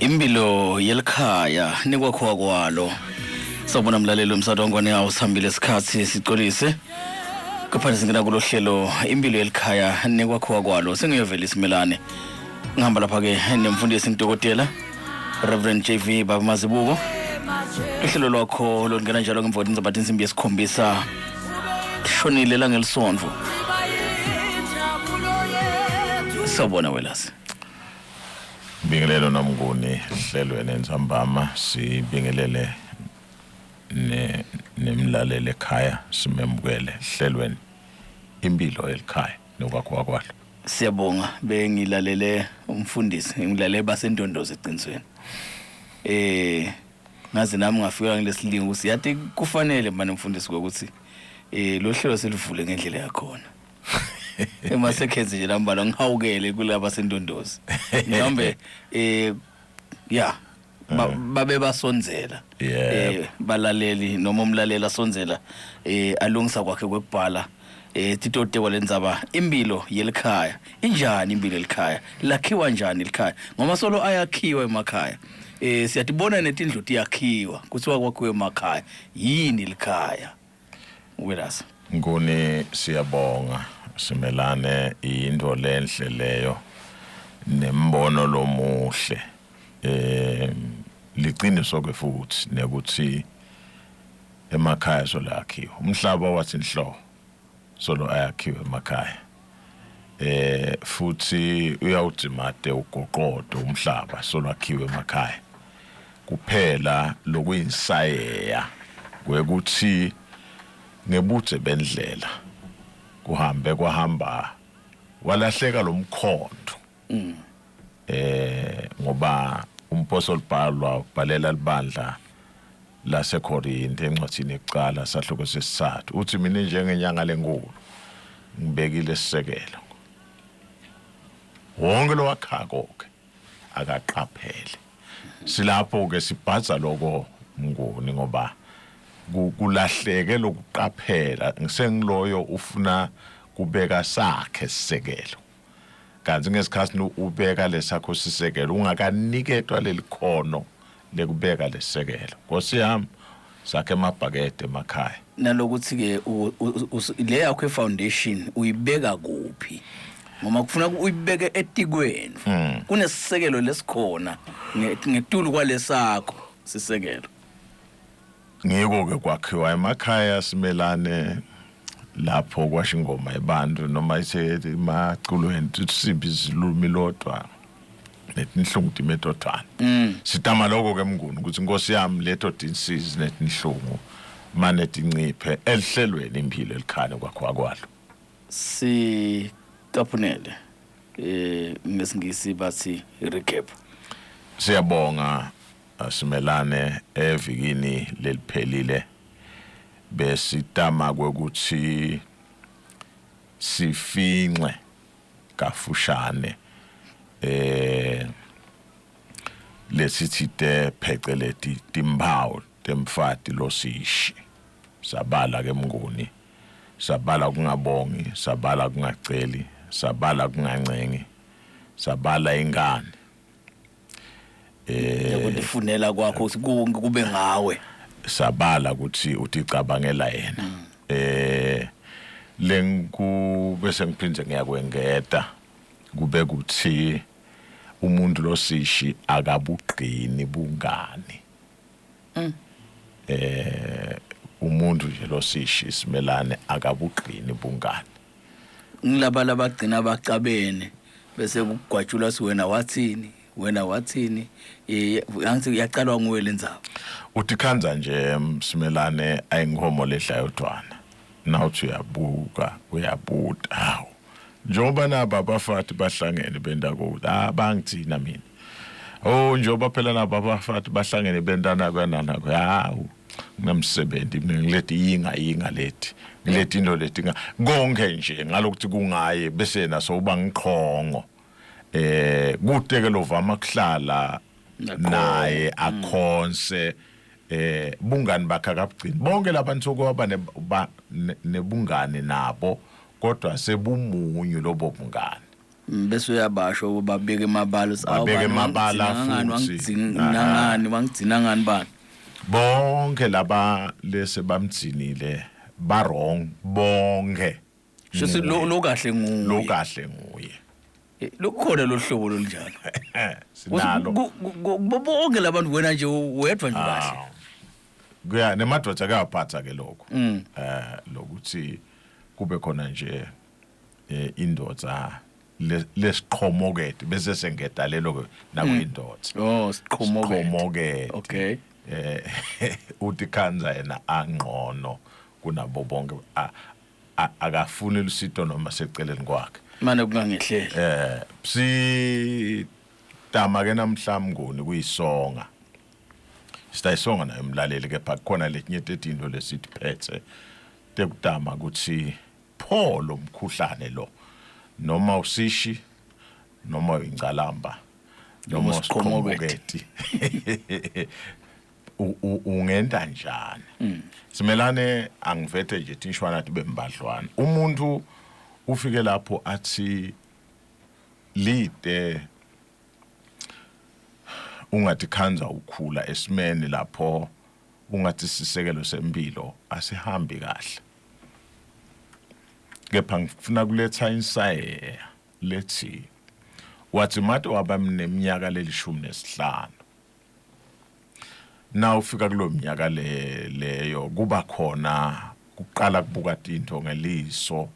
Impilo yelikhaya nikwakhiwa kwalo. Sawubona mlaleli womsakazo wangwane awusihambile isikhathi sicolise. Kepha singena kulo hlelo impilo yelikhaya nikwakhiwa kwalo sengiyovela isimelane. Ngihamba lapha ke nemfundisi ngidokotela Reverend JV Baba Mazibuko. Uhlelo lwakho lolungena njalo ngemva kwetindzaba tinsimbi yesikhombisa shonile langelisondvo. Sawubona welasi. Bingelelo nomnguni hlelweni entsambama sibingelele ne nemlaleli ekhaya simemukele hlelweni impilo elikhaya nokwakhiwa kwalo. Siyabonga bengilalele umfundisi ngilalele basendondozo eqinisweni. Eh ngaze nami ngafika ngilesilingo ukuthi yathi kufanele manje umfundisi ukuthi eh lo hlelo selivule ngendlela yakhona. Emasekhenzi nje lambalwa ngihawukele kulaba sendondozi. Mhlawumbe eh ya babe basondzela eh balaleli noma umlaleli asondzela eh alungisa kwakhe kwekubhala eh titotekwa lendzaba impilo yelikhaya injani impilo yelikhaya lakhiwa njani elikhaya ngoba solo ayakhiwa emakhaya eh siyatibona netindlu tiyakhiwa kuthiwa kwakhiwe emakhaya yini likhaya welasa Nguni siyabonga simelane into lenhle leyo nembono lomuhle eh liqiniso ke futhi nekuthi emakhaya solakhiwe umhlaba wathi nhlo solo ayakhiwe emakhaya eh futhi uyawudzimate ugoqodo umhlaba solwakhiwe emakhaya kuphela lokuyinsayeya kwekuthi ngebudze bendlela kuhambe kwahamba walahleka lomkhondo eh ngoba umpostoli Paul wabhalela libandla laseKorinte encwadini yekucala sahluko sesithathu uthi mina njengenyanga lenkulu ngibekile isisekelo wonke lowakhako ke akaqaphele silapho ke sibhaza lokho mnguni ngoba kulahleke lokuqaphela ngisengiloyo ufuna kubeka sakhe sisekelo kanti ngesikhathi ubeka lesakho sisekelo ungakaniketwa lelikhono lekubeka lesekelo nkosi yami sakhe emabhakede emakhaya nalokuthi ke le yakho efoundation uyibeka kuphi ngoba kufuna uyibeke etikweni kunesisekelo lesikhona ngetulu kwalesakho sisekelo ngiko ke kwakhiwa emakhaya simelane lapho kwasho ingoma yebantu noma ithe emaculweni simbi izilumi lodwa netinhlungu timetodvwana sitama lokho ke mnguni ukuthi inkosi yami leto tinsizi netinhlungu mane tinciphe elihlelweni impilo elikhane kwakhiwa kwalo sicaphunele eh ngesingisi bathi recap siyabonga asimelane evikini leliphelile besitama kwekuthi sifince kafushane eh lesithite pheceleti timphawu temfati losishi sabala ke mnguni sabala kungabongi sabala kungaceli sabala kungancengi sabala ingane eh ukutifunela kwakho ukuthi konke kube ngawe sabala ukuthi uticabangela yena eh lenku bese ngiphinde ngiyakwengeta kube kuthi umuntu losishi akabugqini bungani eh umuntu nje losishi simelane akabugqini bungani ngilaba labagcina bacabene bese kugwatshulwa si wena wathini wena wathini eh angithi yaqalwa nguwe lendzaba utikhandza nje simelane ayinkomo ledla yodwana nawuthi uyabuka uyabuta hawu njengoba naba abafati bahlangene benda kude ah bangithina mina oh njengoba phela naba abafati bahlangene bentana kwanana hawu nginamsebenzi mina ngilethe yinga yinga lethi ngilethe into lethi konke nje ngalokuthi kungaye bese yena sowuba ngiqhongo eh kude ke lovama kuhlala naye akhonse eh bungani bakhe akabugcini bonke labantu kwaba nebungani nabo kodwa sebumunyu lobo bungani. Bese uyabasho babeke emabala uthi, "Awu, Babeke bani, emabala wangigcina ngani, futhi. wangigcina ngani wangigcina ngani bani?" Bonke laba lese bamgcinile ba wrong bonke. Shuthi lo kahle nguye. Lo kahle nguye. Lokukhona lo hlobo lolunjalo. Sinalo. Kubo bonke labantu wena nje wedwa nje kahle. Kuya nemadoda kuyaphatha ke lokho. Lokuthi kube khona nje indoda lesiqhomokete bese sengeda lelo ke nakuyindoda. Oh, siqhomokete. Siqhomokete. Okay. Uthi khanza yena angqono kunabo bonke, akafuni lusito noma seceleni kwakhe. Manje kungangehleli. Si tama ke namhla Mnguni kuyisonga. Sitayisonga nayo umlaleli, kepha kukhona letinye tetinto lesitiphethe tekutama ukuthi pho lo mkhuhlane lo noma usishi noma uyingcalamba noma Noma usiqhomoketi. usiqhomoketi ungenta njani? Simelane angivethe nje tinshwana tibe mbadlwana. Umuntu ufike lapho athi lide ungathi khanza ukhula esimeni lapho ungathi sisekelo sempilo asihambi kahle, kepha ngifuna kuletha insayeya lethi wathi mate waba neminyaka lelishumi nesihlanu, na ufika kulo minyaka leyo kuba khona kuqala kubuka tinto ngeliso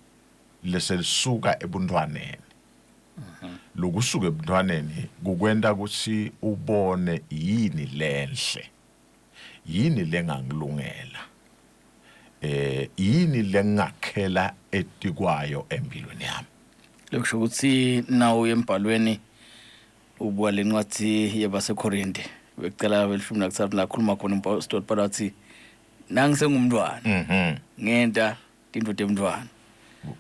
leselisuka ebuntwaneni. Lokusuka ebuntwaneni kukwenta ukuthi ubone yini lenhle, yini lengangilungela, yini lengakhela etikwayo empilweni yami. Lokusho ukuthi nawo embhalweni ubuka lencwadi yabaseKorinte bekucela 13 lakhuluma khona umpostoli Paul wathi nangisengumntwana ngenta tinto temntwana.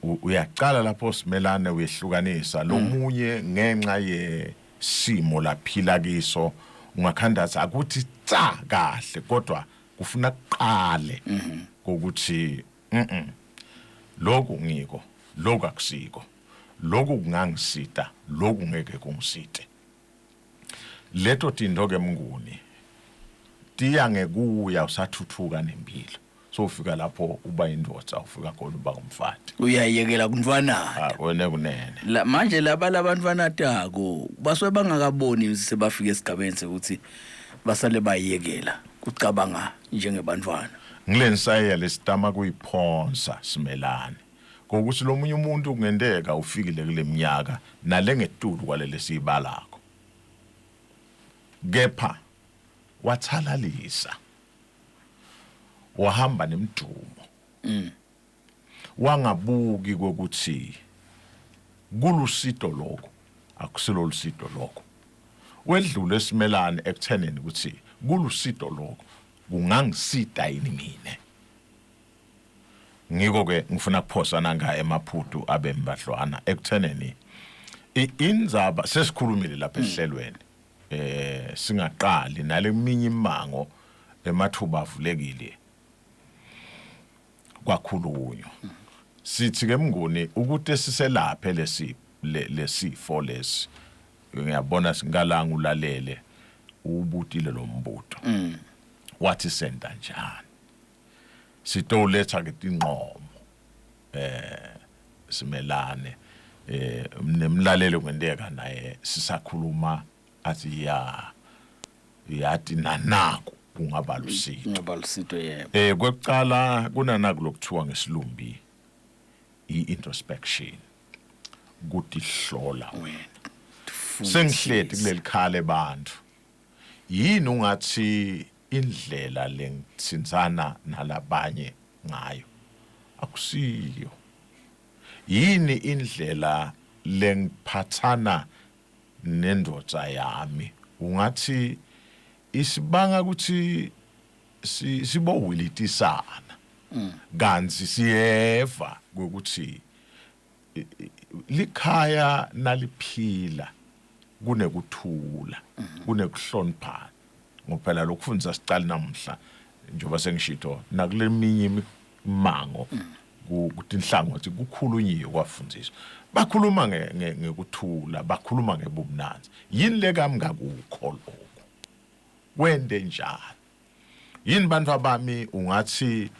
Uyaqala lapho simelane uyehlukanisa lomunye ngenxa yesimo laphila kiso, ungakhandaza akuthi tsa kahle, kodwa kufuna kuqale ukuthi lokhu ngiko, lokhu akusiko, lokhu kungangisita, lokhu ngeke kungisite. Leto tinto ke Mnguni tiya ngekuya usathuthuka nempilo, so ufika lapho uba indoda, ufika khona uba ngumfati. Uyayekela kuntwanata. Ah, wena kunene. La manje laba labantwana tako basuke bangakaboni sebafika esigabeni sekuthi basale bayekela kucabanga njengebantwana. Ngilensaya lesitama kuyiphonsa simelane kokuthi lomunye umuntu kungenteka ufikile kule minyaka nalengetulu kwalele siyibalako, kepha wathalalisa wahamba nemdumo, wangabuki kokuthi kulusito lokho akusilo lusito lokho, wedlule esimelane ekuthenini ukuthi kulusito lokho kungangisita yini mina. Ngiko ke ngifuna kuphosa nanga emaphutu abe mbadlwana ekutheneni indzaba sesikhulumile lapha ehlelweni, singaqali naleminye imango, emathuba avulekile kwakhulunywa. Sithi ke Mnguni ukuthi siselaphe lesi lesifo lesi, ngiyabona singalanga ulalele ubutile lo mbuto wathi senta njani, sitoletha ke tinqomo simelane nemlalelo ngenteka naye sisakhuluma athi ya yathi nanaku kungaba lusito. Kungaba lusito, yebo. Kwekucala kunanaku lokuthiwa ngesilumbi i-introspection, kutihlola wena. Sengihleti kuleli khala ebantfu, yini ungathi indlela lengitsintsana nalabanye ngayo akusiyo? Yini indlela lengiphathana nendvodza yami ungathi isibanga ukuthi sibowilitisana, kanti siyeva ukuthi likhaya naliphila kunekuthula, kunekuhloniphana, ngoba phela lokufundisa sicala namuhla njengoba sengishito nakuleminye imimango. Kutinhlangothi kukhulunyiwe kwafundziswa. Bakhuluma ngekuthula, bakhuluma ngebumnandzi. Yini lekamngakukho lokho? Wente njani? Yini bantfu bami ungathi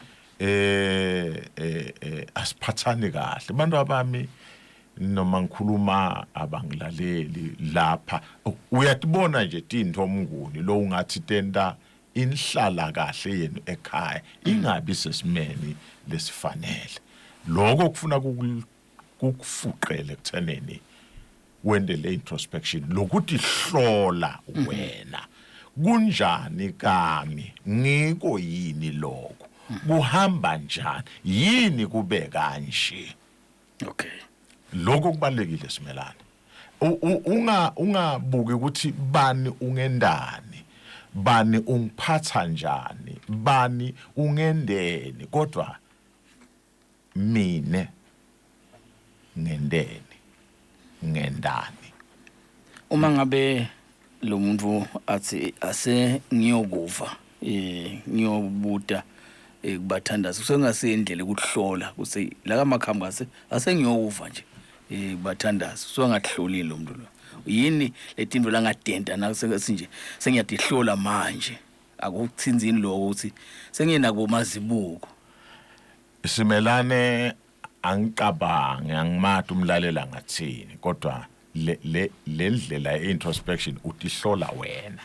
asiphathani kahle. Bantfu bami noma ngikhuluma abangilaleli lapha. Uyatibona nje tintfo Mnguni lo ungathi tenta inhlala kahle yenu ekhaya ingabi sesimeni lesifanele. Lokho kufuna kukufuqele ekuthenini wente le introspection, lokutihlola wena. Kunjani kami? Ngiko yini lokho? Kuhamba njani? Yini kube kanje? Lokho kubalekile Simelane. Ungabuki ukuthi bani ungendani, bani ungiphatha njani, bani ungendeni, kodwa mine ngendeni, ngendani. Uma ngabe lo muntu athi ase ngiyokuva, ngiyobuta kubathandazi, kusengasendlela ukuhlola kutsi la kamakhambi ase ngiyokuva nje kubathandazi, usukangahlolile lo muntu lo. Yini letinto langadenta nakusengathi sengiyatihlola manje? Akuthinzini lokho ukuthi sengiyena kumazibuko? Simelane, angicabangi, angimati umlalela ngathini, kodwa le ndlela ye-introspection utihlola wena.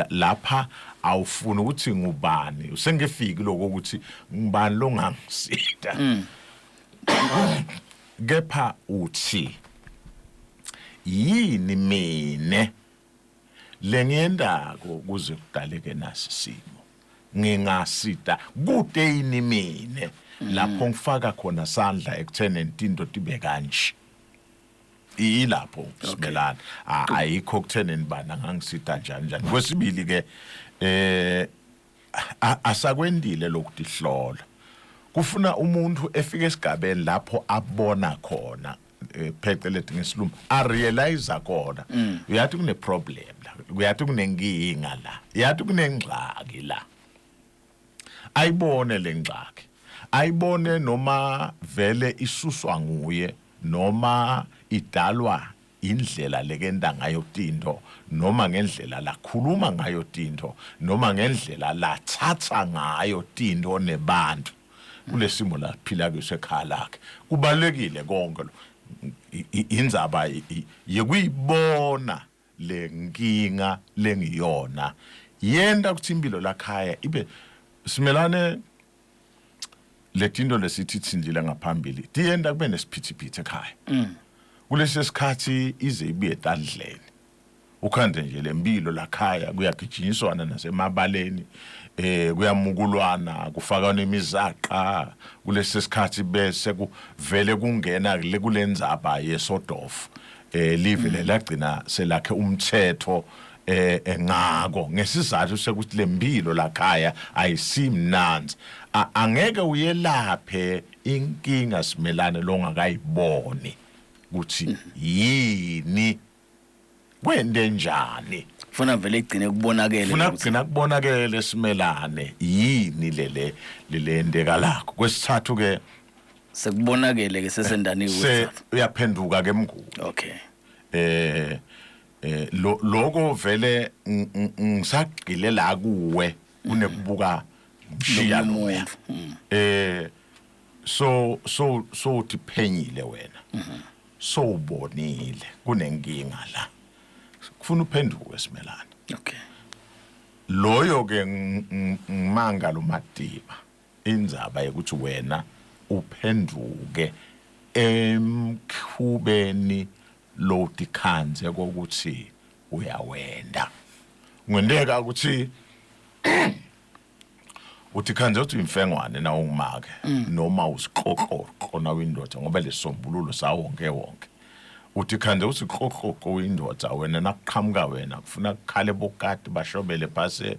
Lapha awufuni ukuthi ngubani, usengefiki lokho ukuthi ngubani longangisita. Kepha uthi yini mine lengiyendako kuze kudaleke nasi simo? Ngingasita kute yini mine lapho ngifaka khona sandla ekutheni tinto tibe kanje? Ilapho Simelane, ayikho kutheni bana ngangisita njani njani. Kwesibili ke, asakwendile lokutihlola. Kufuna umuntu efike esigabeni lapho abona khona, pheceleti ngesilungu a realize khona, uyathi kune problem la, uyathi kunenkinga la, uyathi kunengxaki la. Ayibone lengxaki, ayibone noma vele isuswa nguye noma idalwa indlela lekenta ngayo tinto, noma ngendlela lakhuluma ngayo tinto, noma ngendlela lathatha ngayo tinto nebantu kulesimo laphila kuso ekhaya lakhe. Kubalekile konke lo. Indzaba yekuyibona le nkinga lengiyona yenta ukuthi impilo lakhaya ibe Simelane. Letinto lesithi thinjile ngaphambili tiyenta kube nesiphithiphithi ekhaya. Kulesi sikhathi ize ibuye etandleni, ukhande nje lempilo lakhaya kuyagijinyiswana nasemabaleni, kuyamukulwana, kufakwana imizaqa. Kulesi sikhathi bese kuvele kungena kulendzaba yesodofu, live lelagcina selakhe umthetho ngako ngesizathu sekuthi lempilo lakhaya ayisimnandzi. Angeke uyelaphe inkinga Simelane longakayiboni ukuthi yini, kwente njani. Funa vele igcine kubonakele. Funa kugcina kubonakele Simelane yini lele lelendeka lakho. Kwesithathu ke, sekubonakele ke sesendani. Se uyaphenduka ke Mnguni. Loko vele ngisagqile la kuwe kunekubuka mshiya loya. So uthi phenyile wena, so ubonile kunenkinga la, kufuna uphenduke Simelane. Loyo ke ngimanga lomatima indzaba yokuthi wena uphenduke emkhubeni lotikhandze kokuthi uyawenda. Ngenteka ukuthi uthi khandze uthi imfengwane na ungumake noma usiqoqoqo na uyindoda, ngoba lesombululo sawonke wonke. Uthi khandze uthi qoqoqo uyindoda wena, nakuqhamuka wena kufuna kukhale bokati bashobele phase,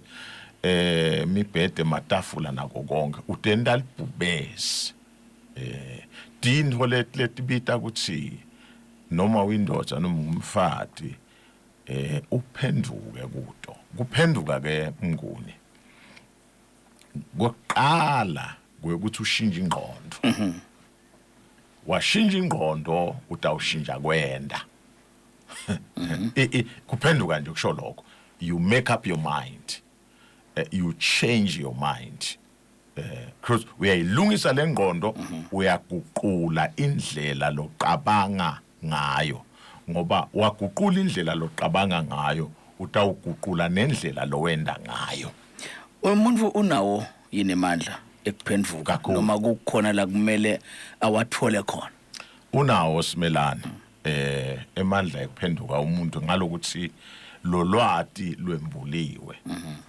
mibhede, matafula nako konke, utenta libhubesi. Tintfo letibita ukuthi noma uyindoda noma umfati uphenduke kuto. Kuphenduka ke Mnguni, kokuqala. Ukuthi ushintshe ingqondo. Washintsha ingqondo, utawushintsha kwenda. Kuphenduka nje kusho lokho, you make up your mind, you change your mind, because uyayilungisa lengqondo, uyaguqula indlela loqabanga ngayo, ngoba waguqula indlela loqabanga ngayo, utawuguqula nendlela lowenda ngayo. Umuntu unawo yini emandla ekuphenduka? Kakhulu. Noma kukhona la kumele awathole khona? Unawo, Simelane, emandla ekuphenduka umuntu, ngalokuthi lolwati lwembuliwe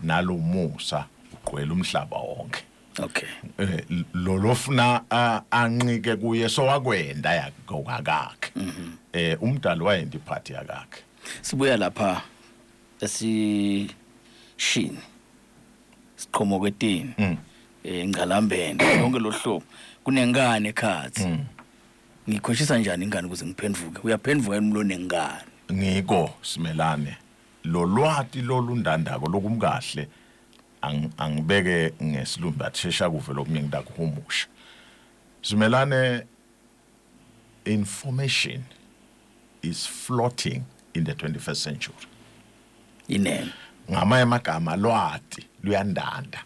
nalomusa ugqwele umhlaba wonke. Lo lofuna anqike kuye sowakwenda yakakhe, umdali wayenda iphathi yakakhe. Sibuya lapha esishini, siqhomoketini, engqalambeni, yonke lo hlobo kunenkani ekhathi. Ngikhoshisa njani ingane ukuze ngiphenduke? Uyaphenduka yini lo nenkani? Ngiko, Simelane, lolwati lolundandako lokumkahle, angibeke ngesilumbi athesha kuve lokunye ngitakuhumusha, Simelane. Information is floating in the 21st century. Inene. Ngamanye amagama, lwati luyandanda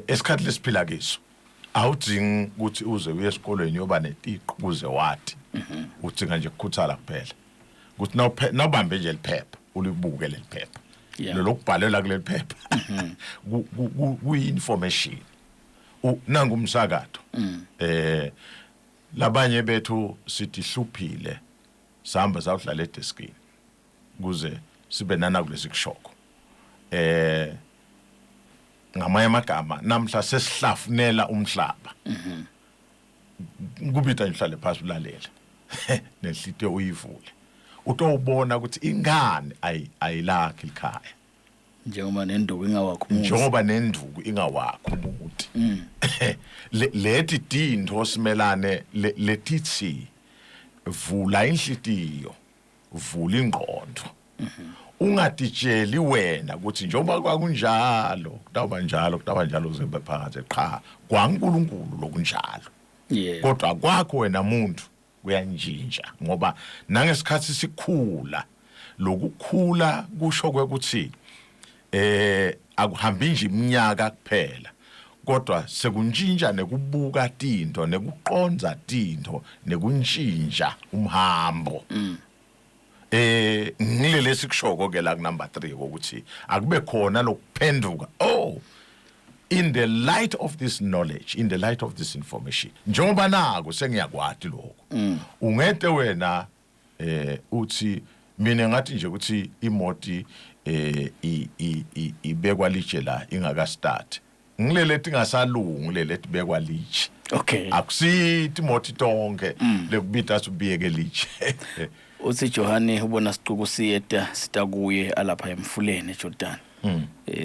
esikhathi lesiphila kiso. Awudzingi ukuthi uze uye esikolweni uyoba netiqu kuze wati. Udzinga nje ukukhuthala kuphela, ukuthi nawubambe nje liphepha, ulibuke leli phepha, lolokubhalela kuleli phepha kuyi-information. Nangu umsakato, labanye bethu sithi hluphile, sihamba sawuhlala edeskini kuze sibe nana kulesi kushoko. Ngamanye amagama, namhla sesihlafunela umhlaba. Kubita nje uhlale phasi, ulalele nenhlitiyo uyivule, utowubona ukuthi ingane ayilakhi likhaya. Njengoba nenduku ingawakho umuzi. Njengoba nenduku ingawakho umuti. Leti tintfo, Simelane, letithi vula inhlitiyo, vula ingqondo, ungatitsheli wena ukuthi njengoba kwakunjalo kutawuba njalo, kutawuba njalo kuze kube phakathi. Qha, kwaNkulunkulu lokunjalo, kodwa kwakho wena muntu kuyantshintsha, ngoba nangesikhathi sikhula, lokukhula kusho kwekuthi akuhambi nje iminyaka kuphela, kodwa sekuntshintsha nekubuka tinto, nekuqondza tinto, nekuntshintsha umhambo. Ngilele sikushoko ke la ku number 3 ukuthi akube khona lokuphenduka. Oh, in the light of this knowledge, in the light of this information, njengoba nako sengiyakwati lokho, ungete wena uthi mina ngathi nje ukuthi imoti ibekwa litshe la ingaka start. Ngilele tingasalungi lele tibekwa litshe. Akusithi imoti tonke lekubita sibiyeke litshe. Uthi Johane ubona sicuku siyeta sitakuye alapha emfuleni eJordan,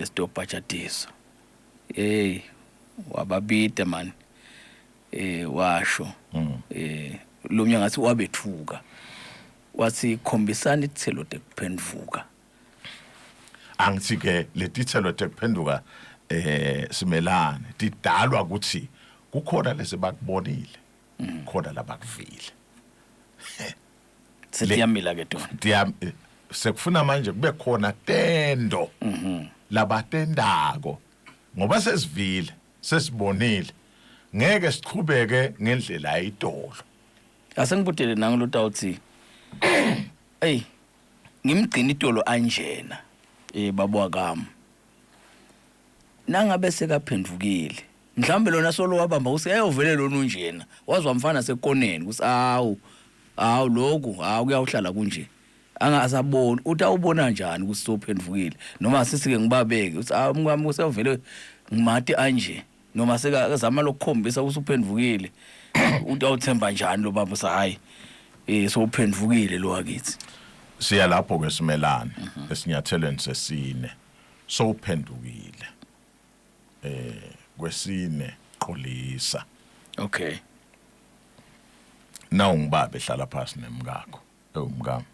sitobhajadiswa. Hey, wababida man, washo lo mnyango ngathi wabethuka, wathi khombisani ithelo tekuphenduka. Angithi ke letithelo tekuphenduka, Simelane, tidalwa ukuthi kukhona lesebakubonile, khona labakuvile. Setiyamila ke tona. Sekufuna manje kube khona tendo labatendako, ngoba sesivile, sesibonile, ngeke sichubeke ngendlela ayitolo. Asengibudele nangu lotawuthi, "Ey, ngimgcina itolo anjena, baba wakami." Nangabe sekaphendukile, mhlawumbe lona solo wabamba ukuthi ayovele lona unjena, wazwa mfana sekoneni ukuthi awu, awu, lokhu hawu kuyawuhlala kunje, angasaboni. Uthi awubona njani ukuthi sophendukile? Noma sisike ngibabeke uthi awu, umkami usevele ngimati anje, noma sekazama lokukhombisa ukuthi uphendukile, uthi awuthemba njani lo baba uthi hayi, sowuphendukile lo wakithi? Siya lapho ke, Simelane, esinyathelweni sesine. Sowuphendukile, kwesine qolisa. Na ungibaba ehlala phansi nemkakho, ewumkami,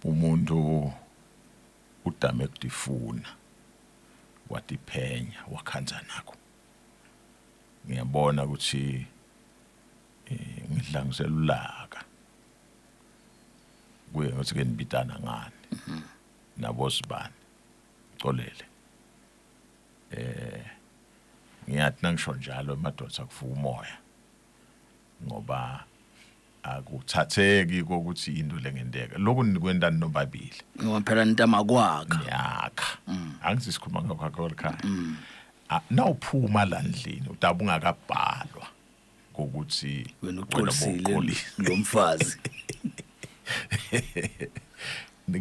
umuntu udame kudifuna, watiphenya, wakhanza nako. Ngiyabona ukuthi eh ngidla ngiselulaka. Kuye ngokuthi ke nibitana ngani. Nabo sibani. Colele. Eh ngiyathi nangisho njalo emadoda kuvuka umoya. Ngoba akuthatheki kokuthi into lengenteka. Lokhu nikwenta nobabili. Ngoba phela nitamakwakha. Niyakha. Angithi sikhuluma ngakwakha kwelikhaya. Nawuphuma la ndlini utabe ungakabhalwa ukuthi wena uxolisile lo mfazi.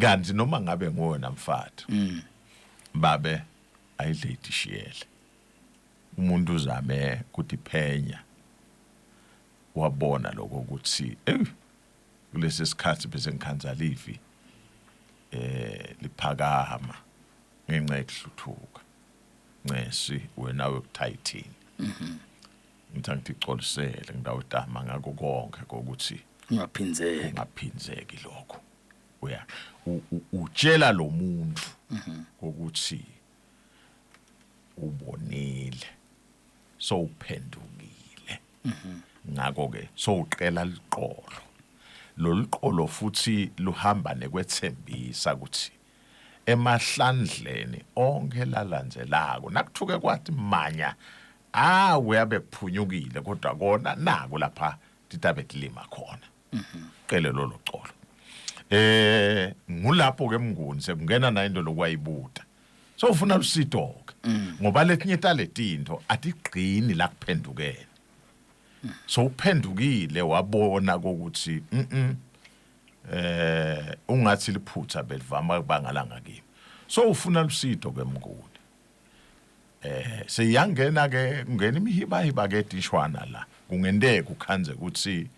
Kanti noma ngabe nguwe namfati. Babe ayidle idishiyele. Umuntu uzame kutiphenya. Wabona lokho ukuthi kulesi sikhathi bese ngikhanza livi liphakama ngenxa yokuhluthuka. Ncesi wena wekuthayithini. Ngithi angitixolisele ngidawutama ngakho konke kokuthi ungaphinzeki. Ungaphinzeki lokho. Uya utshela lo muntu ukuthi ubonile sowuphendukile. Ngakho ke sowuqela liqolo. Lolu qolo futhi luhamba nekwethembisa ukuthi emahlandleni onke lalandzelako nakuthuke kwathi manya uyabe kuphunyukile kodwa kona naku lapha titabe tilima khona. Qele lolo colo. Ngulapho ke mnguni sekungena na into lokwayibuta. So ufuna lusito ke. Ngoba letinye taletinto atigcini la kuphendukene. So uphendukile wabona ukuthi ungathi liphutha belivama kubangalanga kimi. So ufuna lusito ke mnguni. Seyangena ke kungena imihiba hiba ke dishwana la. Kungenteka ukhanze ukuthi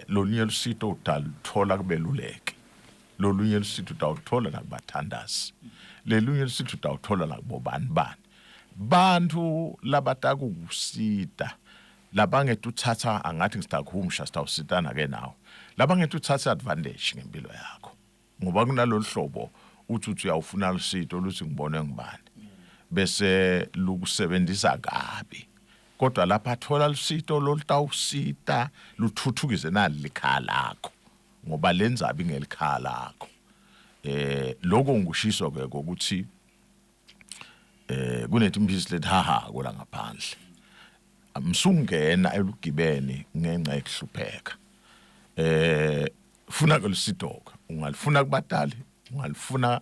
lolunye lusito utalithola kubeluleke. Lolunye lusito utawuthola nakubathandazi. Lelunye lusito utawuthola nakubobani bani. Bantu labatakusita labangethu uthatha angathi ngisitakhumsha sitawusitana ke nawe. Labangethu uthatha advantage ngempilo yakho. Ngoba kunalolu hlobo uthi uthi uyawufuna lusito luthi ngibone ngibani. Bese lukusebenzisa kabi. Kodwa lapha thola lusito lolutawusita luthuthukise nali likhaya lakho. Ngoba lenzabi ngelikhaya lakho. Lokho ngushiso ke ukuthi kunetimphisi lethaha kola ngaphandle. Msungena elugibeni ngenxa yokuhlupheka. Funa ke lusitoka, ungalifuna kubatali, ungalifuna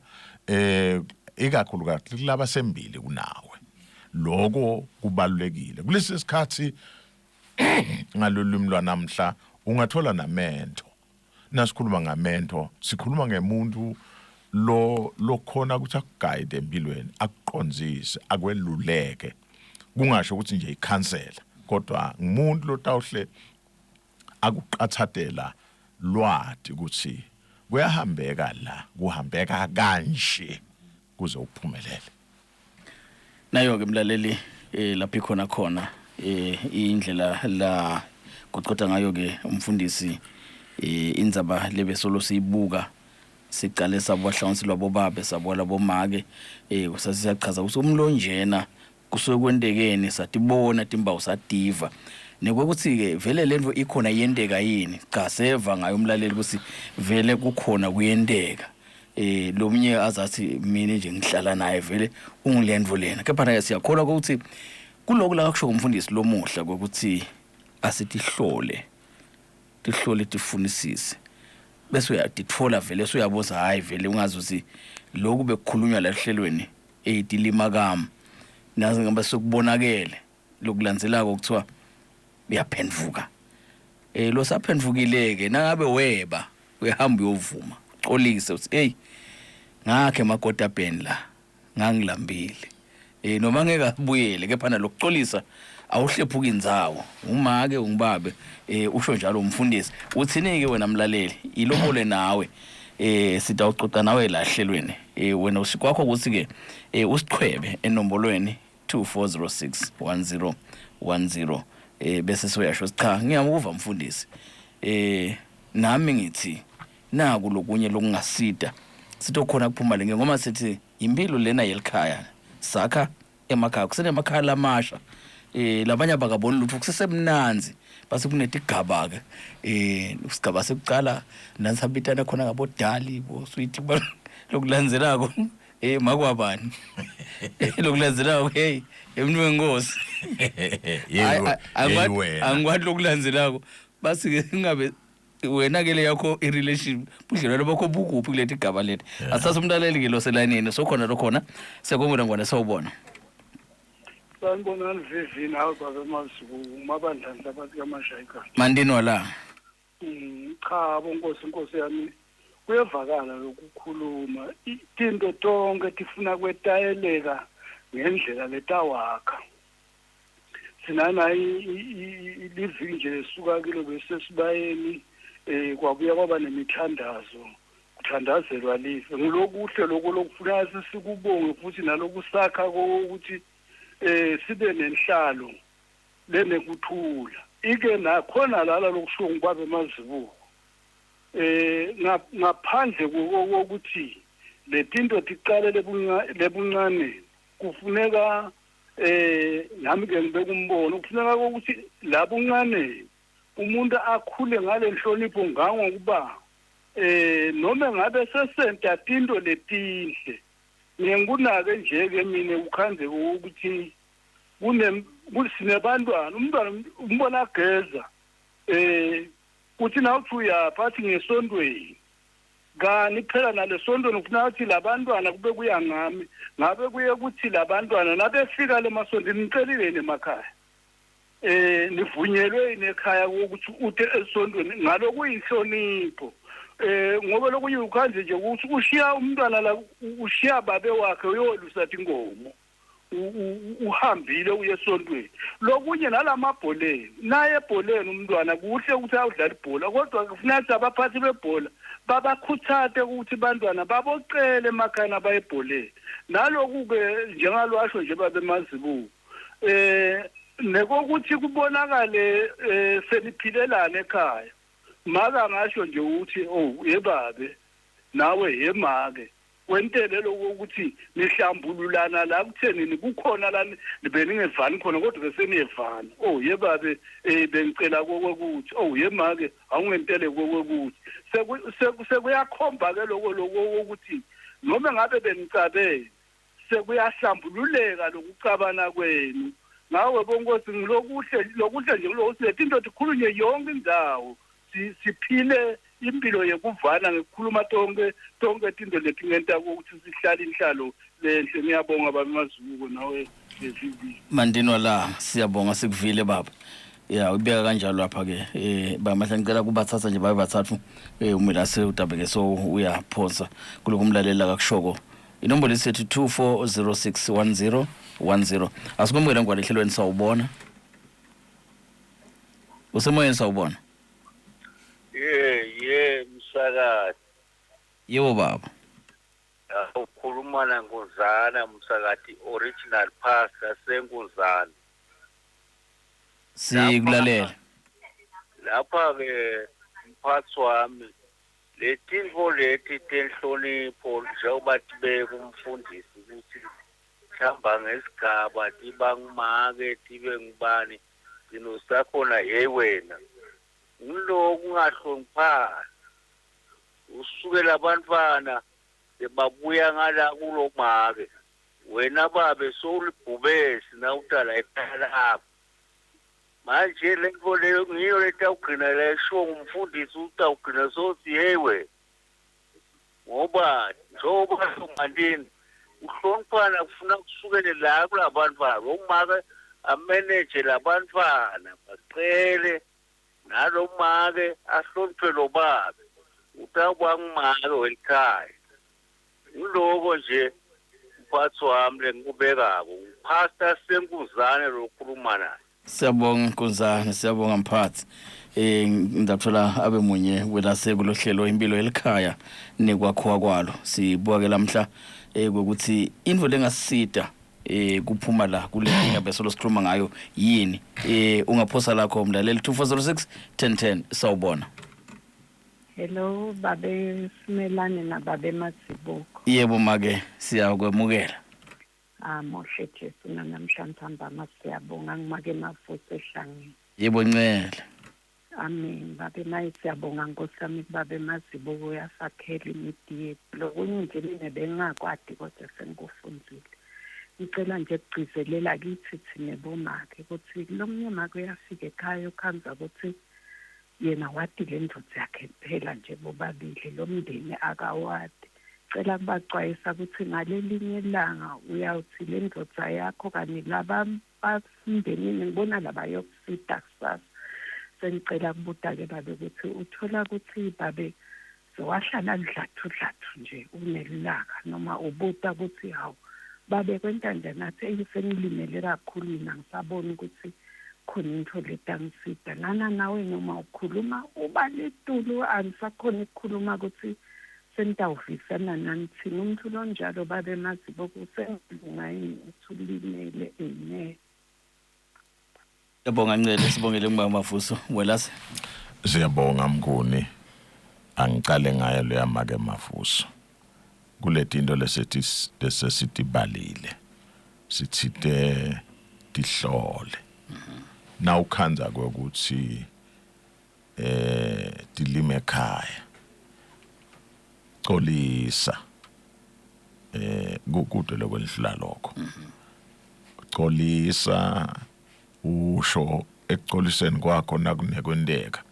ikakhulukazi kulaba sembili kunawe. Lokho kubalulekile. Kulesi sikhathi ngalolimi lwanamhla ungathola na mentor. Nasikhuluma ngamento sikhuluma ngemuntu lo lokhona ukuthi akuguide empilweni, akuqonzise, akweluleke. Kungasho ukuthi nje ikhansela, kodwa ngumuntu lotawuhle akuqathatela lwati ukuthi kuyahambeka la, kuhambeka kanje kuze uphumelele. Nayo ke mlaleli lapho ikhona khona indlela la kuqoda ngayo ke umfundisi indzaba lebe solo siyibuka sicale sabuka hlangothi lwabobabe sabuka labomake kusasiyachaza ukuthi umlonjena kusuke kwentekeni satibona timbawu sativa nekwekuthi ke vele lento ikhona iyenteka yini. Cha, seva ngayo umlaleli ukuthi vele kukhona kuyenteka. Lomunye azathi mina nje ngihlala naye vele ungilento lena, kepha naye siyakholwa ukuthi kuloko la kusho umfundisi lomuhla ukuthi asitihlole tihlole tifunisise bese uyatitfola vele usuyabuza hayi vele ungazi ukuthi lokhu bekukhulunywa la ehlelweni eyitilima kami naze ngoba sokubonakele lokulandzelako kuthiwa uyaphenduka. Lo saphendukile ke nangabe weba uyahamba uyovuma uxolise uthi hey ngakhe emakodabheni la ngangilambile noma ngeke abuyele kepha nalokuxolisa awuhlephuki indzawo umake ungibabe usho njalo umfundisi. Uthini ke wena mlaleli ilobole nawe sitawucoca nawe la hlelweni wena usikwakho ukuthi ke usichwebe enombolweni 2406 1010 bese soyasho cha ngiyamuva mfundisi nami ngithi naku lokunye lokungasida sitokhona kuphuma lenge ngoba sithi impilo lena yelikhaya sakha emakhaya kusenemakhaya lamasha Eh labanye abakaboni lutho kusesemnanzi base kunetigaba ke eh isigaba sekucala nanisabitana khona ngabodali bo sweet lokulandzelako eh makwabani lokulandzelako hey emntu wenkosi Yebo, Angikwati- wena. angikwati lokulandzelako basi ke ingabe wena ke le yakho i-relationship budlelwano bakho bukuphi kuleti gaba leti asithathe umlaleli ke lo selayinini sokhona lokhona siyakwemukela ngwane sawubona. Sanibonani VV nawe baba Mazuku mabandla nhlabathi kaMashayika. Mandini wala. Cha bo Nkosi Nkosi yami kuyevakala lokukhuluma tinto tonke tifuna kwetayeleka ngendlela letawakha. Sinana liviki nje lesuka kilo bese sibayeni kwabuya kwaba nemithandazo kuthandazelwa live ngilokuhle lokho lokufuneka sikubonge futhi nalokusakha ukuthi sibe nenhlalo lenekuthula ike nakhona lala lokushiwo ngikwabe mazibuko ngaphandle kokuthi letinto tiqale lebuncaneni kufuneka nami ke ngibeka umbono kufuneka ukuthi labuncaneni umuntu akhule ngale nhlonipho ngangokuba noma ngabe sesenta tinto letinhle ngiyenkunake nje ke mina ukhanze ukuthi kune sinebantwana umntwana umbona ageza uthi nawuthi uyapha athi ngesontweni kani phela nalesontweni kufuna ukuthi labantwana kube kuya ngami ngabe kuye kuthi labantwana nabefika lemasontweni nicelile emakhaya nivunyelwe inekhaya ukuthi uthe esontweni ngalokuyinhlonipho ngoba lokunye ukhanze nje ukuthi ushiya umntwana la ushiya babe wakhe uyolusa inkomo uhambile uye esontweni lokunye nalamabholeni naye ebholeni umntwana kuhle ukuthi ayodlala ibhola kodwa kufuneka ukuthi abaphathi bebhola babakhuthate ukuthi bantwana babocele emakhaya nabaye ebholeni naloku-ke njengalwasho nje babemazibuko nekokuthi kubonakale seniphilelana ekhaya maka ngasho nje ukuthi oh yebabe nawe yemake kwentele lokuthi nihlambululana la kutheni kukhona la beningevani khona kodwa beseniyevana oh yebabe bengicela kokuthi oh yemake awungentele kokuthi sekuyakhomba ke lokho ukuthi noma ngabe benicabene sekuyahlambululeka lokucabana kwenu ngawe bonkosi ngilokuhle lokuhle nje kulokuthi letinto tikhulunywe yonke indzawo siphile impilo yekuvana ngekukhuluma tonke tonke tinto letingenta ukuthi sihlale inhlalo lenhle. Ngiyabonga baba Mazuko nawe VV. Mandini la siyabonga sikuvile baba. Ya ubeka kanjalo lapha ke bamahla ngicela kubathatha nje babe bathathu umilase utabeke so uyaphonsa kulokumlalela kakushoko. Inombolo isethu 24061010. Asikwamukele ngwane ehlelweni sawubona. Usemoyeni sawubona. Ye msakazi. Yebo baba. Ukhuluma naNkuzana msakazi original pastor seNkuzana. Sikulalela. Lapha ke mphathi wami letinto leti tenhlonipho njengoba tibeka umfundisi ukuthi mhlamba ngesigaba tiba ngumake tibe ngubani nginosakhona hey wena ngiloko ungahloniphani usukela abantwana babuya ngala kulo make wena babe sowulibhubesi nawutala ekhaya lakho manje lento leyo ngiyo letawugcina lesho ngumfundisi utawugcina sothi hey wena ngoba njengoba somandini uhloniphana kufuna kusukele la kulabantwana umake ameneje labantwana bacele nalo make ahloniphe lo babe utawuba ngumake welikhaya ngiloko nje mphathi wami lengikubekako ngupastor Senkuzane lokhuluma naye. Siyabonga Nkuzane, siyabonga mphathi. Ndathola abe munye welase kulohlelo impilo elikhaya nekwakhiwa kwalo. Sibuka ke lamhla ukuthi into lengasida kuphuma la kule nkinga bese losikhuluma ngayo yini. Ungaphosa lakho umlaleli 2406 1010 sawubona. Hello babe Simelane na babe Mazibuko. Yebo make siyakwemukela. Amohle Jesu namhlanje hamba siyabonga ngimake mafuthi ehlangene. Yebo Ncele. Amen. Babe maye siyabonga Nkosi yami babe Mazibuko uyasakhela imiti yethu. Lokunye nje mina bengingakwati kodwa sengikufundzile. Ngicela nje kugcizelela kithi thine bomake ukuthi lo mnye make uyafika ekhaya ukhandza ukuthi yena wati le ndvodza yakhe kuphela nje bobabili lo mndeni akawati. Cela kubacwayisa ukuthi ngalelinye ilanga uyawuthi le ndvodza yakho kanye laba basemndenini ngibona labayokusita kusasa. Sengicela kubuta-ke babe ukuthi uthola ukuthi babe sewahlala dlathu dlathu nje unelilaka noma ubuta ukuthi hawu babe kwenta njani, athi eyi sengilimele kakhulu mina ngisabona ukuthi khona into letangisida nana nawe noma ukhuluma uba letulu angisakhona ukukhuluma ukuthi sengitawuvisana nani thina umuntu lonjalo babe Mazibuko usengilunga yini ukuthi ulimele. Amen. Siyabonga Ncele, sibongele kumama Mavuso. Welase. Siyabonga Mnguni. Angicale ngayo leya make Mavuso. Kuletinto lesethi lesesitibalile. Sithite tihlole. Na ukhandza kwekuthi tilime ekhaya. Colisa. Kude lokwendlula lokho. Colisa usho ekucoliseni kwakho nakunekwenteka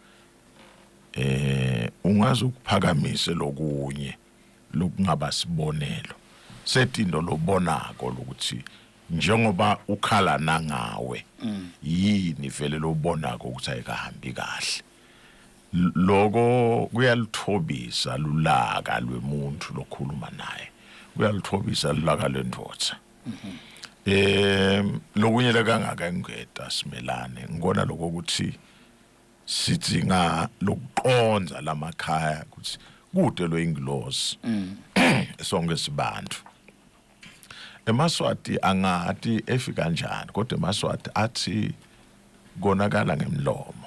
ungaze ukuphakamise lokunye lokungaba sibonelo setinto lobonako lokuthi njengoba ukhala nangawe yini vele lobonako ukuthi ayikahambi kahle. Loko kuyalithobisa lulaka lwemuntu lokhuluma naye, kuyalithobisa lulaka lwendvodza. Lokunye lekangaka ngeta simelane ngibona lokho ukuthi sidzinga lokuqonza lamakhaya ukuthi kude lo ingilosi sonke sibantu. EmaSwati angati efika kanjani kodwa emaSwati athi konakala ngemlomo.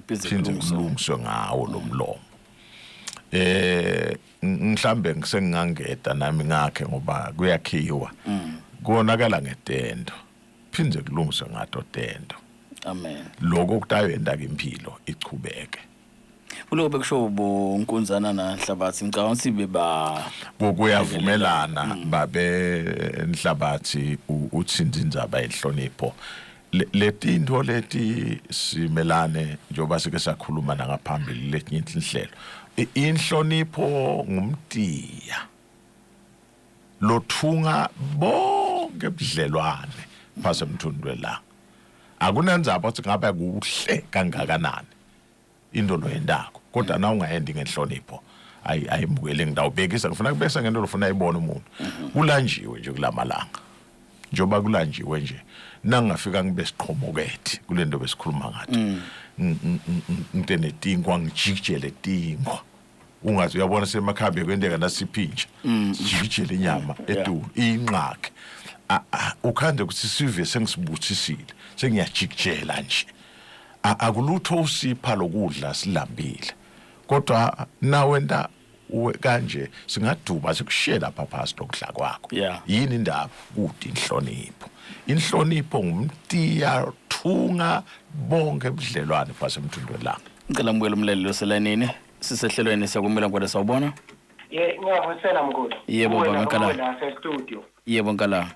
Phinde kulungiswe ngawo lo mlomo. Mhlambe ngisengingangeda nami ngakhe ngoba kuyakhiwa. Konakala ngetendo. Phinde kulungiswe ngato tendo. Amen. Lokho kutayenta ke impilo ichubeke. Kuloko bekusho bonkunzana naNhlabathi ngicabanga ukuthi beba kuyavumelana babe Nhlabathi uthinta indzaba yenhlonipho. Letinto leti simelane njengoba sike sakhuluma nangaphambili letinye inhlelo. Inhlonipho ngumtiya lothunga bonke budlelwane phase emthundwe la. Akunandzaba ukuthi ngabe kuhle kangakanani into loyendako kodwa na ungayendi ngenhlonipho ayimukele ngidawubekisa ngifuna kubesa ngento lofuna ayibone umuntu. Kulanjiwe nje kulamalanga. Njengoba kulanjiwe nje nangafika ngibe siqhomokethi kulento besikhuluma ngathi ngite netinkwa ngijikijele tinkwa ungathi uyabona semakhambi kwenteka nasiphinja sijikijele inyama etulu inqakhe ukhande ukuthi sive sengisibuthisile sengiyajikijela nje. Akulutho usipha lokudla silambile kodwa nawenta kanje singaduba sikushiye lapha phasi lokudla kwakho. Yini indaba? Kude inhlonipho. Inhlonipho ngumtiya thunga bonke budlelwane phasi emthundweni langa. Ngicela mbukele umlaleli oselayinini sisehlelweni siyakumela ngwele sawubona. Ye, ngiyavusela mkhulu. Yebo, baba Nkala. La studio. Yebo Nkala.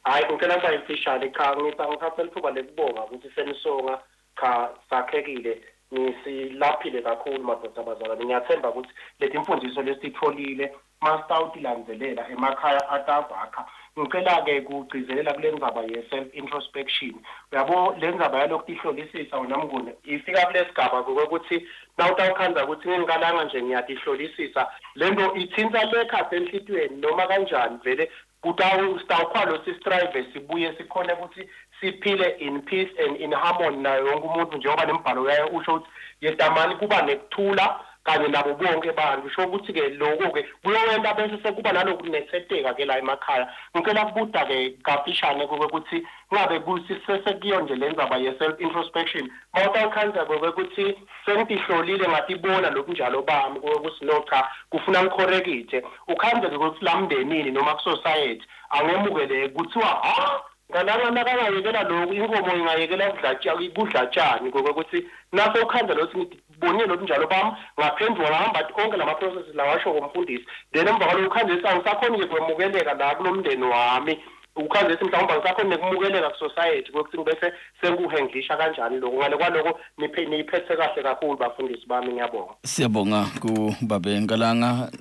Hayi ngicela kuba imfishane cha ngithatha lithuba lekubonga ukuthi senisonga cha sakhekile nisilaphile kakhulu madoda abazalwane. Ngiyathemba ukuthi leti mfundiso lesititfolile masitawutilandzelela emakhaya atavakha. Ngicela ke kugcizelela kule ndzaba ye self introspection. Uyabo le ndzaba yalokutihlolisisa wena Mnguni ifika kulesigaba ukuthi nawutawukhandza ukuthi ngingalanga nje ngiyatihlolisisa lento ithinta lekha enhlitiyweni noma kanjani vele kutawukhwalo sistrive sibuye sikhone ukuthi siphile in peace and in harmony nayo yonke umuntu njengoba nembhalo uyaye usho ukuthi yetamani kuba nekuthula kanye nabo bonke abantu. Usho ukuthi ke lokho ke kuyowenta bese sekuba nalokunetheteka ke la emakhaya. Ngicela kubuta ke kafishane ukuthi Ngabe kusisesekuyo nje le ndzaba ye-self introspection, mawutawukhandza kokuthi sengitihlolile ngatibona lokunjalo bami ukuthi no cha, kufuna ngikhorekithe. Ukhandze-ke ukuthi la mndenini noma ku-society angemukele, kuthiwa ha ngalanga nakangayekela lokhu, inkomo ingayekela kudla tshani. Kokuthi nase ukhandza lokuthi ngibonile lokunjalo bami, ngaphenduka, ngahamba onke lama-processes lawasho komfundisi, then emva kwalokho ukhandze ukuthi angisakhoni-ke kwemukeleka la kulo mndeni wami, ukhandze ukuthi mhlawumbe angisakhoni nekumukeleka ku-society, kokuthi ngibese senkuhendlisha kanjani lokho. Ngale kwaloko niyiphethe kahle kakhulu bafundisi bami, ngiyabonga. Siyabonga kubabe Nkalanga.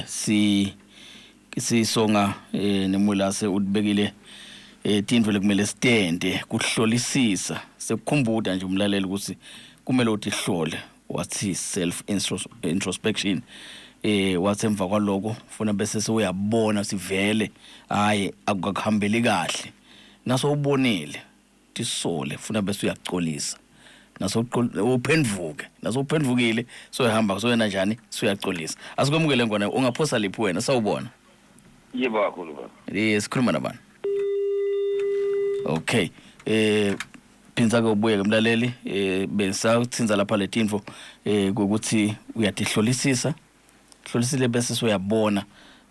Si sisonga nemulase utibekile tintfo lekumele sitente kuhlolisisa, sekukhumbuta nje umlaleli ukuthi kumele utihlole, wathi self introspection. Wathi emva kwaloko funa bese sewuyabona sivele hayi akuhambeli kahle, naso ubonile tisole, funa bese uyacolisa, naso uphenduke, naso uphendvukile soyahamba soyena njani, soyacolisa. Asikwemukele ngona, ungaphosa liphi wena? Sawubona. Yebo kakhulu baba. Sikhuluma nabani? Okay, phinza ke ubuye ke mlaleli. Besathinza lapha letinfo ukuthi uyatihlolisisa, hlolisile bese soyabona,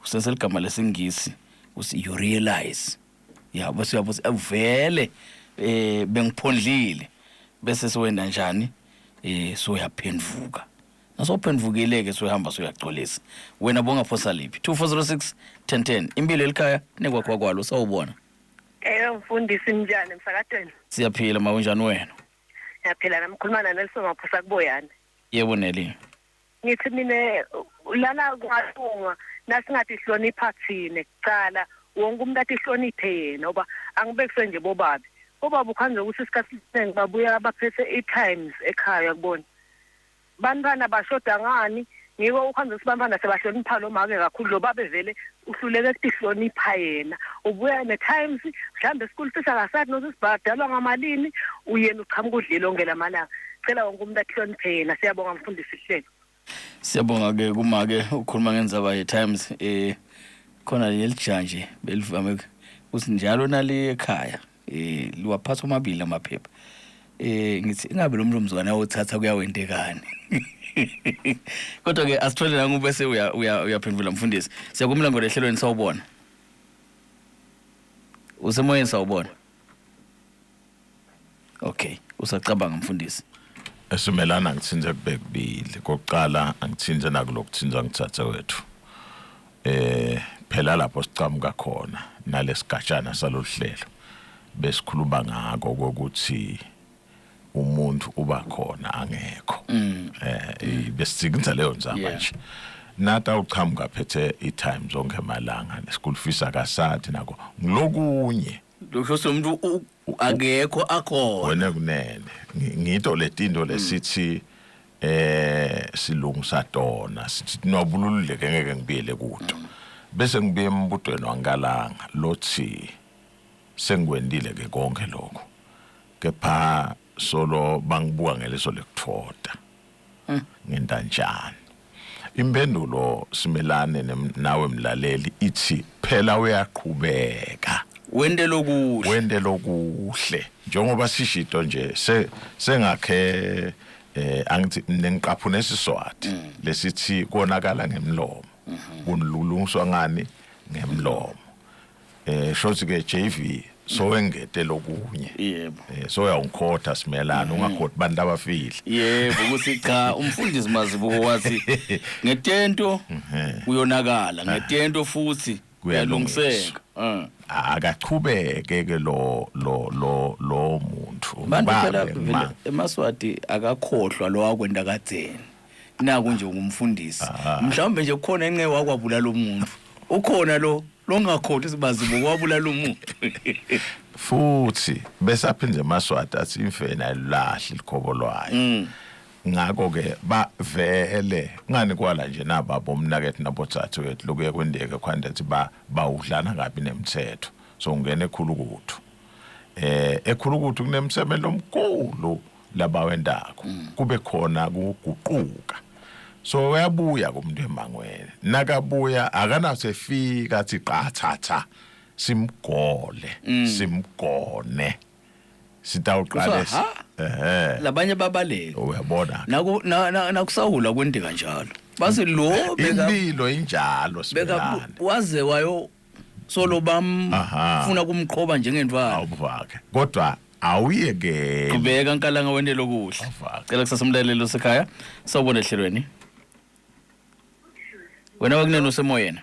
usebenzisa ligama lesingisi usi you realize ya, bese uyabona vele bengiphondlile, bese sowenda njani, soyaphenduka, nasophendvukile ke soyahamba soyacolisa. Wena bongaphosa liphi? 2406 1010, impilo elikhaya nekwakhiwa kwalo. Sawubona. Eyo mfundisi, njani emsakatweni? Siyaphila ma, unjani wena? Ngiyaphila nami, khuluma naNelson Maphosa kuBoyane. Yebo Nelly. Ngithi mina lana kungalunga nasingathi hlonipha thina kucala, wonke umuntu athi hloniphe yena, ngoba angibekise nje bobabi. Bobaba ukhanze ukuthi isikhathi esiningi babuya baphethe i-Times ekhaya kubona. Bantwana bashoda ngani? Ngiko ukhanze ukuthi bantwana sebahlonipha lo make kakhulu, lo babe vele uhluleke kutihlonipha yena. Ubuya ne-Times, mhlawumbe school fees akasathi nokuthi sibhadalwa ngamalini, uyena uqhamuka udlile onke lamalanga. Cela wonke umuntu ahloniphe yena. Siyabonga mfundisi hlelo. Siyabonga ke kumake ukhuluma ngendzaba ye-Times. Khona lelijanje belivame ukuthi njalo nali ekhaya liwaphatha omabili amaphepha. Ngithi ingabe lo mnumzane awuthatha kuyawentekani? Kodwa ke asithole nangu bese uya uyaphendula mfundisi. Siyakumla ngolehlelweni. Sawubona. Usemoyeni, sawubona. Okay, usacabanga mfundisi. Esimelana ngithinze kube kubili. Kokuqala angithinze nakulokuthinza ngithathe wethu. Phela lapho sicamuka khona nalesigatshana saloluhlelo besikhuluma ngako ukuthi umuntu uba khona angekho. Besicinza leyo ndzaba nje. Nata uchamuka phethe i-Times zonke malanga, ne-school fees akasathi nako ngilokunye. Lokho umuntu akekho akhona. Wena kunene ngito letinto lesithi silungisa tona, sithi nobululeke ngeke ngibuyele kuto. Bese ngibuye embutweni wangalanga lothi sengikwendile ke konke lokho, kepha solo bangibuka ngeliso lekuthoda, ngenta njani? Impendulo simelane nawe mlaleli ithi phela uyaqhubeka wente lokuhle, wente lokuhle njengoba sishito nje sengakhe angithi nengiqaphune esiswati lesithi konakala ngemlomo kunilungiswa ngani ngemlomo. Shothi ke JV sowengete lokunye. So uyawungikhotha simelana, ungakhothi bantu abafile. Yebo, ukuthi cha, umfundisi Mazibuko wathi ngetento kuyonakala, ngetento futhi kuyalungiseka. Akachubeke ke lo lo lo lo muntu. Bantu phela vele emaswati akakhohlwa lo wakwenda kadzeni. Naku nje ngumfundisi, mhlawumbe nje kukhona enqe wakwabulala umuntu, ukhona lo longakhohlwa sibazibuko wabulala umuntu. Futhi bese aphinde emaswati athi imfene ayilahli likhobo lwayo. Ngakho ke bavele ngani kwala nje naba bomnakethu nabotsathu wethu lokuye kwendeke khwandethi ba bawudlana kabi nemthetho, so ungena ekhulukuthu, ekhulukuthu kunemsebenzi omkhulu labawendako kube khona kuguquka. So uyabuya kumuntu emangweni, nakabuya akanasefika athi qathatha. Simgole, simgone. Sitawuqale Kuthiwa, ehe Labanye babaleka. Uyabona. Naku nakusawula kwenteka njalo. Base lo beka Impilo injalo beka Simelane. waze wayo solo bam Aha. funa kumqhoba njengentwana. Awuvake. Kodwa awuyekeli. Qhubeka nkalanga wente lokuhle. Awuvake. Cela kusasa umlaleli osekhaya. Sawubona ehlelweni. Wena wakunene usemoyeni.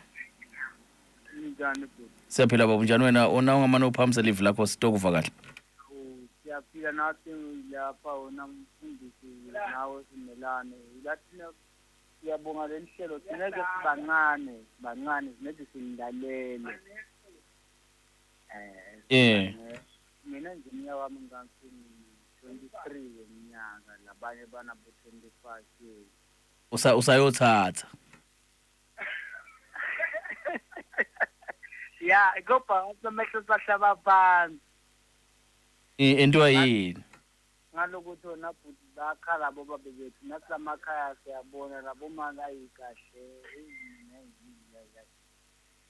Njani bhuti? Siyaphila baba, unjani wena? Ona ungamane uphakamisa live lakho sitokuva kahle. Siyaphila nathi lapha, wona mfundisi nawe Simelane. Lathina siyabonga leli hlelo, thina ke sibancane, sibancane sinede sinilalele. Mina nje umnyaka wami ngansi 23 weminyaka, labanye banabo 25 years. Usayothatha. Ya, kodwa amehlo sahlaba phansi. Into yini? Ngalokuthi wona bhuti bakhala bobabe bethu, nathi lamakhaya siyabona labo maka ayikahle.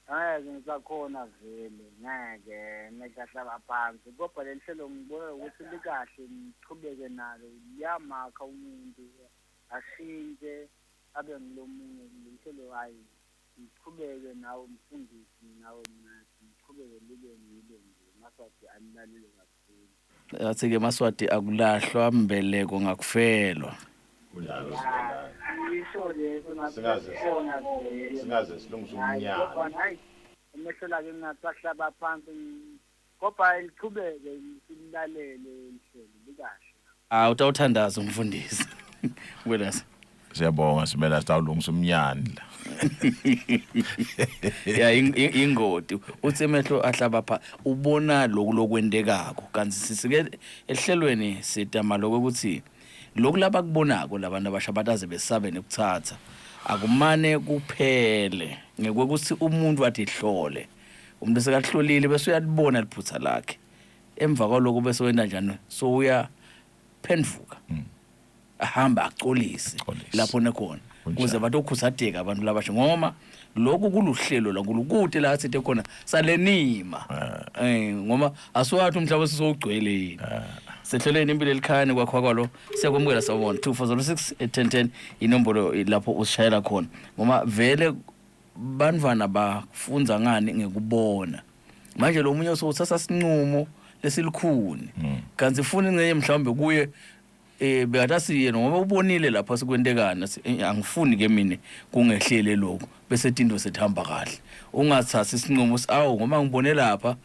Angeke ngisakhona vele, ngeke amehlo ahlaba phansi, kodwa leli hlelo ngibona ukuthi likahle, ngichubeke nalo, liyamakha umuntu ashintshe abe ngilomunye. Leli hlelo hayi, ngichubeke nawe mfundisi, nawe mnathi, ngichubeke libe ngilo nje. Maswati alilalele kakhulu. Athi ke Maswati akulahlwa mbeleko ngakufelwa. Kunjalo. Isho leso. Singaze- Singaze silungise Hayi, umnyaka. hayi, amehlo lake ngathi ahlaba phansi, kodwa lichubeke sililalele lihlelo likahle. Ah, utawuthandaza umfundisi. Welasi. Siyabonga Simelane, sitawulungisa umnyani la. Ya, ingoti uthi emehlo ahlaba pha ubona lokhu lokwentekako, kanti sisike ehlelweni sitama lokho ukuthi lokhu labakubonako labantu abasha bataze besabe nekuthatha akumane kuphele ngekwekuthi umuntu athi hlole umuntu sekahlolile bese uyalibona liphutha lakhe, emva kwaloko bese wenta njani, so uyaphendvuka ahamba acolise Acolise. lapho nekhona Kunjalo. kuze batokhutsateka abantu labasha, ngoba lokhu kuluhlelo lankulunkulu la sithe khona salenima ngoba asiwathi umhlaba sisowugcwele yini. Sehlelweni impilo elikhaya kwakho kwalo, siyakwamukela, sawubona. 2406 1010 inombolo lapho usishayela khona, ngoba vele bantwana bafunza ngani? Ngekubona. Manje lo munye sowuthatha sinqumo lesilikhuni, kanti ifuna ingcenye mhlawumbe kuye bekatasi yena ngoba ubonile lapha sikwentekana, angifuni ke mina kungehlele lokho, bese tinto sethamba kahle. Ungathathi isinqumo awu ngoba ngibone lapha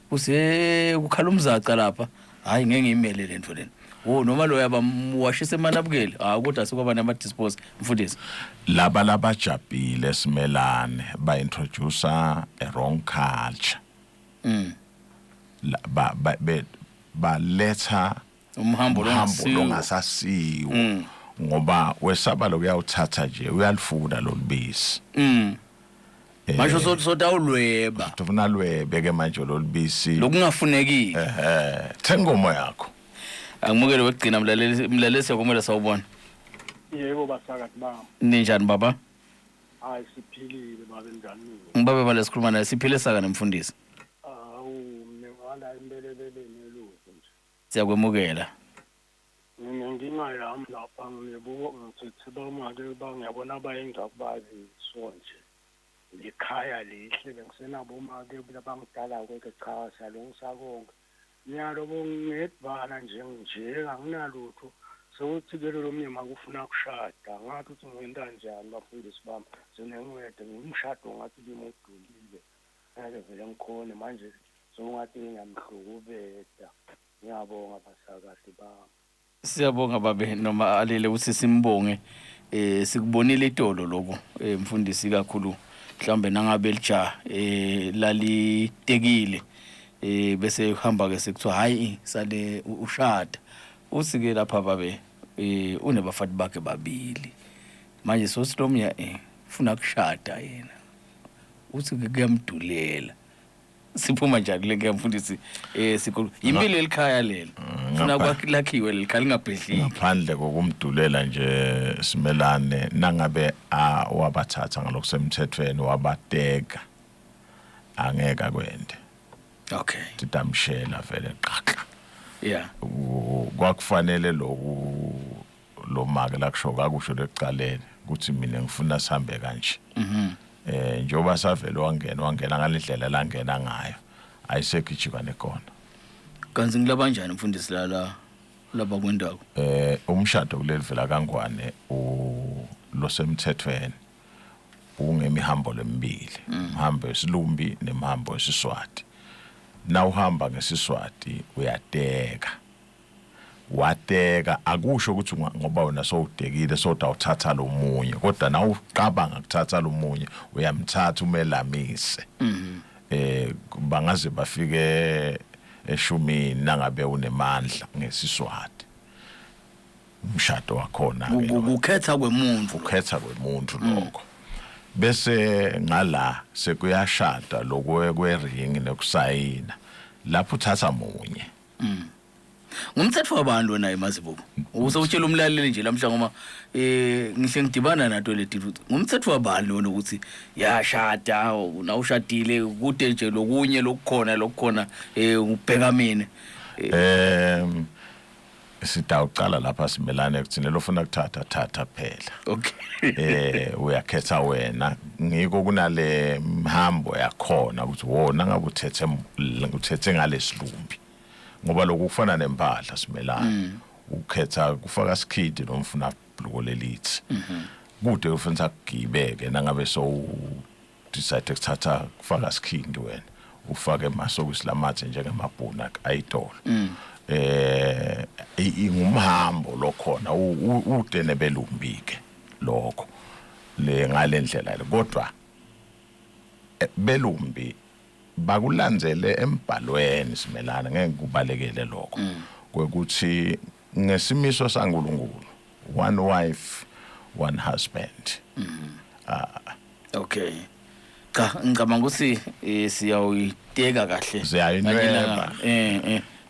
kuse kukhala umzaca lapha, hayi ngeke ngiyimele lento lena. Wo noma lo yaba washisa emanabukeli, hayi kodwa sekwaba nama dispose mfundisi. Laba labajabhile Simelane ba introduce a wrong culture. Ba ba baletha umhambo umhambo longasiko longasasiwo, ngoba wesaba lokuyawuthatha nje uyalifuna lolubisi. Manje sotawulweba. Ufuna lwebe ke manje lolubisi. Lokungafunekile. Ehe, thenga inkomo yakho. Angimukele wekugcina mlaleli. Mlaleli, siyakumela, sawubona. Yebo basakathi bami. Ninjani baba? Hayi, siphilile babe, njani? Ngibabe bale sikhuluma naye, siphile saka nemfundisi. Awu, mina ngala embelebeleni eluvo nje. Siyakwemukela. Nginenkinga yami lapha, ngibuka ngithethe bamake bangiyabona bayingakubazi so nje. Likhaya lihle, bengisenabo make labangidala kweke, cha siyalungisa konke. Nyalo bongedvana nje nje anginalutho. Sekuthi ke lo mnyama kufuna kushada, ngathi uthi ngenta njani bafundisi bami, senengcede ngumshado ngathi limudulile. Ngeke vele ngikhone manje, sokungathi ngiyamhlukubeta. Ngiyabonga basakazi bami. Siyabonga babe, noma alele ukuthi simbonge. Sikubonile itolo lokho, mfundisi, kakhulu mhlawumbe nangabe lija lalitekile bese uhamba ke sekuthiwa hayi sale ushada. Uthi ke lapha babe unebafati bakhe babili manje, sosilomya ufuna kushada yena, uthi ke kuyamdulela. Siphuma njani kule nto mfundisi? Sikhulu impilo elikhaya lela, funa lakhiwe lelikhaya lingabhedliki. Ngaphandle kokumdulela nje Simelane, nangabe wabathatha ngalokusemthethweni wabateka, angeke akwende. Okay. Titamshela vele qaqla. Yeah. Kwakufanele loku lo make lakusho kakusho lekucaleni ukuthi mina ngifuna sihambe kanje. Njengoba savele wangena ngalendlela langena ngayo, ayisegijima nekona. Kanti ngilabanjani mfundisi la laba kwendako? Umshado kuleli vela kaNgwane losemthethweni ungemihambo lemibili, umhambo wesilumbi nemhambo wesiswati. Na uhamba ngesiswati uyateka. Wateka akusho ukuthi ngoba wena sowudekile sodawuthatha lomunye, kodwa na uqabanga kuthatha lomunye uyamthatha umelamise. Bangaze bafike eshumini nangabe unemandla ngesiswati. Umshado wakhona ke Kukhetha kwemuntu. Ukhetha kwemuntu lokho. Bese ngala sekuyashada lokwe kwering nekusayina. Lapho uthatha munye. Ngumthetho wabantu wena emazibuko. Use utshela umlaleli nje lamhla ngoba ngihle ngidibana nato leti futhi. Ngumthetho wabantu wena ukuthi yashada na ushadile kude nje lokunye lokukhona ubheka mina. Sitawucala lapha simelane kuthina lofuna kuthatha thatha phela. Okay. Uyakhetha wena, ngiko kunale mhambo yakhona ukuthi wona ngabe uthethe ngalesilumbi. Ngoba lokhu kufana nempahla simelane. Ukhetha kufaka sikhidi nomfuna bhluko lelithi. Kude ufuna kugibeke nangabe so decide kuthatha kufaka sikhindi wena. Ufake emasokisi lamathe njengemabhuna ayitolo. Ingumhambo lokhona ude nebelumbike lokho le ngalendlela le, kodwa belumbi bakulandzele embhalweni simelana, ngeke kubalekele lokho. Kwekuthi ngesimiso saNkulunkulu one wife one husband. Okay. Cha, ngicabanga ukuthi siyawuyiteka kahle. Siyayinweba.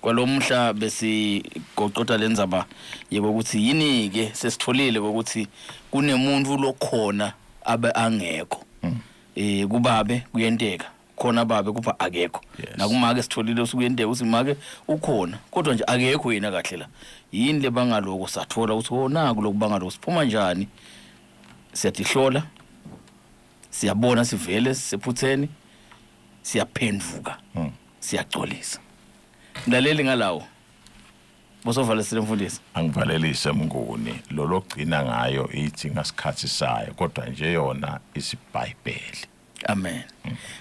Kwalomhla besigoqota lendzaba yekuthi yini ke sesitholile ukuthi kunemuntu lokhona abe angekho. Kubabe kuyenteka. Khona babe kupha akekho. Nakumake sitholile usukuyenteka ukuthi make ukhona kodwa nje akekho yena kahle la. Yini lebangaloko sathola ukuthi oh naku lokubangaloko siphuma njani? Siyatihlola. Siyabona sivele sisephutheni, siyaphenduka. Siyaxolisa. Mlaleli ngalawo. Bosovalisile mfundisi. Angivalelise Mnguni, lo logcina ngayo ithi ngasikhathi sayo kodwa nje yona isibhayibheli. Amen.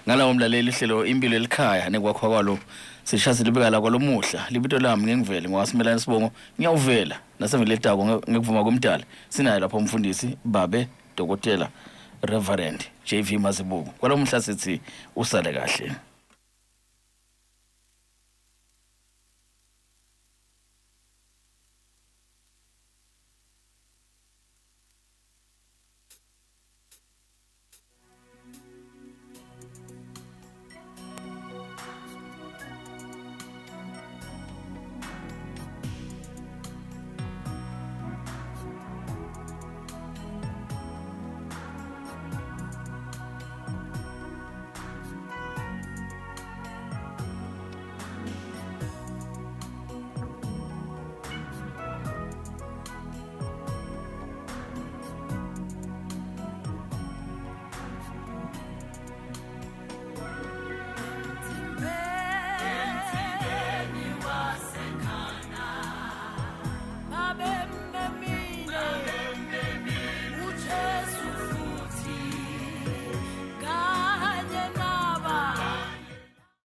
Ngalawo mlaleli ihlelo impilo elikhaya nekwakho kwalo sishasi libeka la kwalomuhla libito lami ngengivele ngwasimelana sibongo ngiyawuvela naseviletako ngekuvuma komdala sinayo lapho umfundisi babe Dokotela Reverend JV Mazibuko. Kwalomuhla sithi usale kahle.